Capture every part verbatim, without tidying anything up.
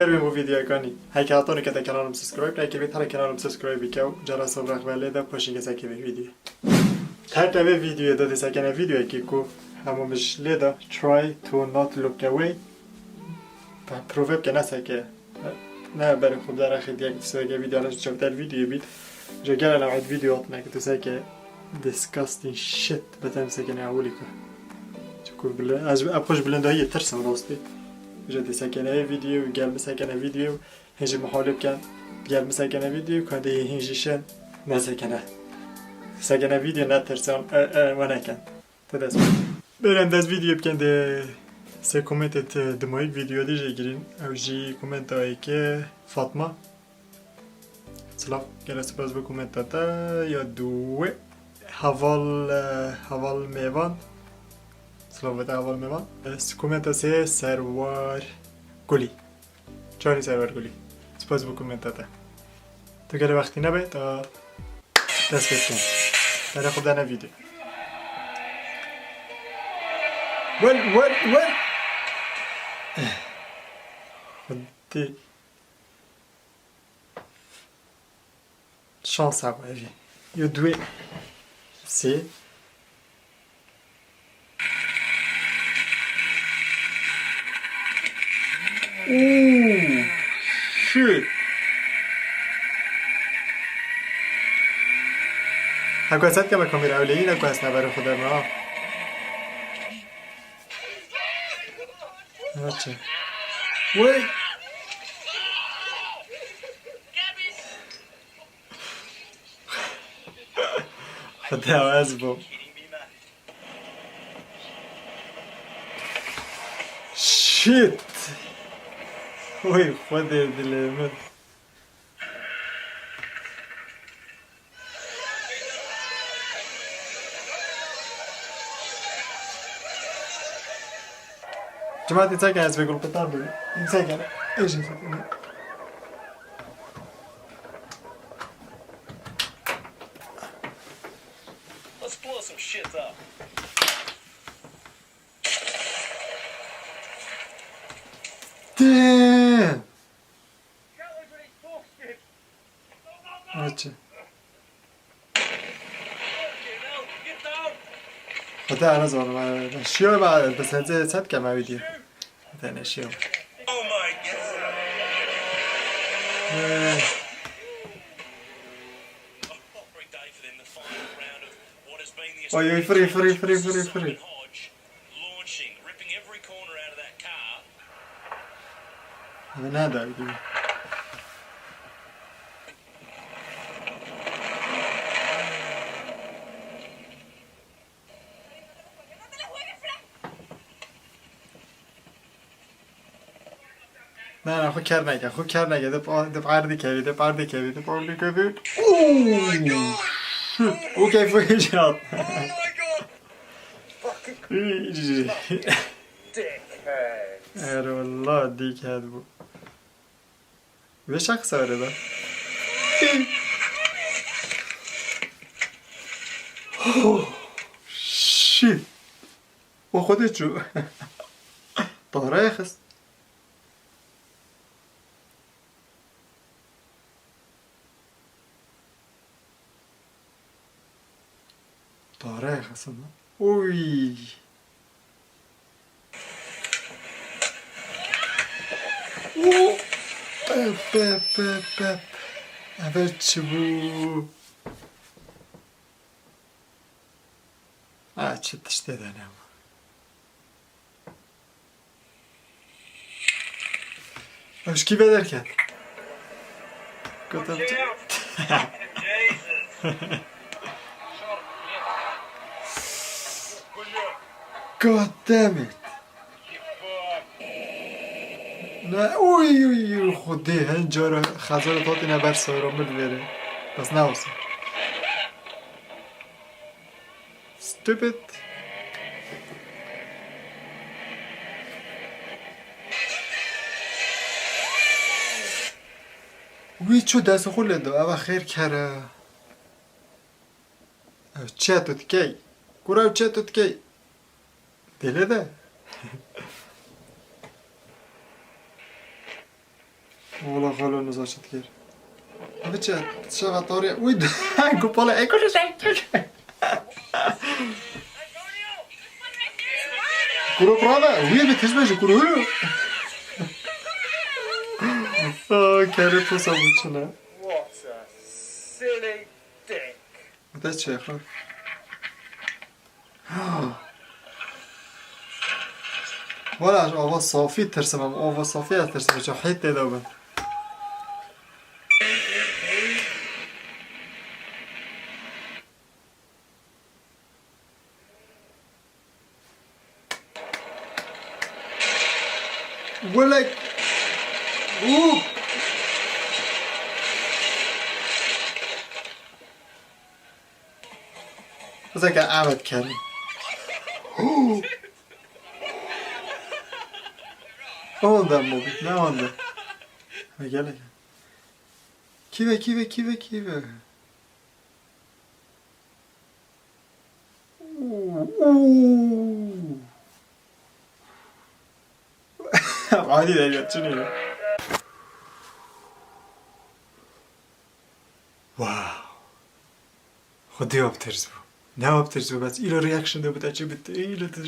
Her wê bo videoya kanî. Heke hatano ke te kanalım subscribe neke bê, tara kanalım subscribe bike û cara sobrex ve lê de paşî ke sekê vê video. Her te vê videoyê de dê sekene videoyekê ku hema min ji lê de try to not look away. Prove bike ne seke. Ne berê xwe derexê diye ki seke video ne çewter video bît. Je gel la video atne ki tu seke disgusting shit. Betem sekene ewilî ku. Çiku bile, ez, ez xwe ji bilindahiyê tirsim rastî. Ji dê sekene video, gel bisekene video, hêjî muhalif ken, gel bisekene video, ka dê hêjî şin, nesekene. Sekene video netirsin, e, e, we neken. Te dest. Berem dest video bikin de se komentê te dimayî video dê jê girîn. Ew jî komenta yekê Fatma. Silav, gelek spas bo komenta te ya duwê. Heval, e, Heval Mêvan. Silav te Heval Mêvan. E, komenta sê Serwar Gulî. Çarî Serwar Gulî. Spas bo komenta te. Tu gelek wextî nebe, ta dest pê bikin. Berê xwe bidene video. Wel, wel, wel. Xwedê. Şans hebû evî. Yo duê. Sê. Ooh, shit. Heko ez hetke me kamera ew leyî ne ku ez neberê xwe derme ha. Naçe. Wey. Xwedê ez bûm. Shit. Oy Xwedê dilê min. Cemaat, însan ke ez vê gulpetar bû. Însan ke. Êjî. Let's blow some shit up. Damn. Aç. Hadi ana zaman ben şiyor ben, ben sence set kema video. Hadi ne şiyor. Oh my God. Ee. Oy, oy, free, free, free, free, free. Launching, ripping every corner out of that car. Hadi ne der gibi. Na, na, xwe ker neke, xwe ker neke. Dip, dip erdî kevî, dip erdî kevî, dip erdî kevî. Ooh, shit. O keyfê jî hat. Dickhead. Erwallah, dickhead bû. Vê şexsa were da. Oh, shit. O xwedê çû. Tarayê xist. Tarayê xist. Oy. Pep, pep, pep, pep. Eve çi bû? Ha, çi tiştê de ne bû? Ev ji kî ve derket? Gotem. God damn it. Ne? Uy, uy, uy, Xwedê, hin cara xezara tatîne ber sara min vêrê. Bes ne olsun. Stupid. Wî çû dest xwe lê da, eva xêr kere. Ev çi tu dikey? Kura ev çi tu dikey? Dê lê de. Wala xalo niza çi dikir. Abi çi, çaxa tarî. Uy, gopala ekol. Kuro prava, uy bi tez bejî kuro. Aa, kere posa bu çi ne? What a silly dick. Bu da çi xo? Wala ez ava safî tirsim, em ava safî ez tirsim, çi hît tê de bin. Welek. Û. Zeka Ahmet Kerim. Onda mı? Ne onda? Ha, gel, gel. Kive, kive, kive, kive. Uuu. Hadi de geçin ya. Wow. Xwedê ew tirs bû. Ne ew tirs bû, bes îro reaction de bû te çi bit, îro tu,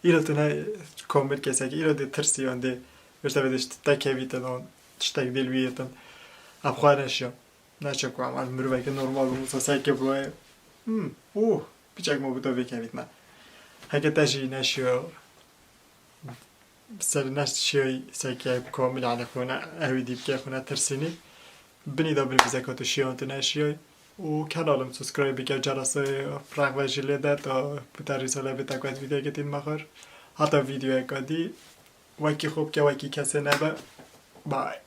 îro tu ne komil kesek, îro de tirsî, yan de işte ve de işte te kevî te don, tiştek dil wî yetin. Em xwe neşiya. Neçe ku em, em miroveke normal bû, wisa seke bûye. Hmm, oh, piçek ma bû te vê kevîtme. Heke te jî neşiyo, ser neşiyo seke komil, yani xwe ne, ewî dî bike xwe ne tirsînî. Binî de binivîse ka tu şiyan tu neşiyay. Û kanalim subscribe bike, cerasa rexve jî lê de, ta bi te rîsale bite ku ez vîdyoyeke tîn mexir. Heta vîdyoyeka dî, wekî xwe bike, wekî kesê nebe. Bye.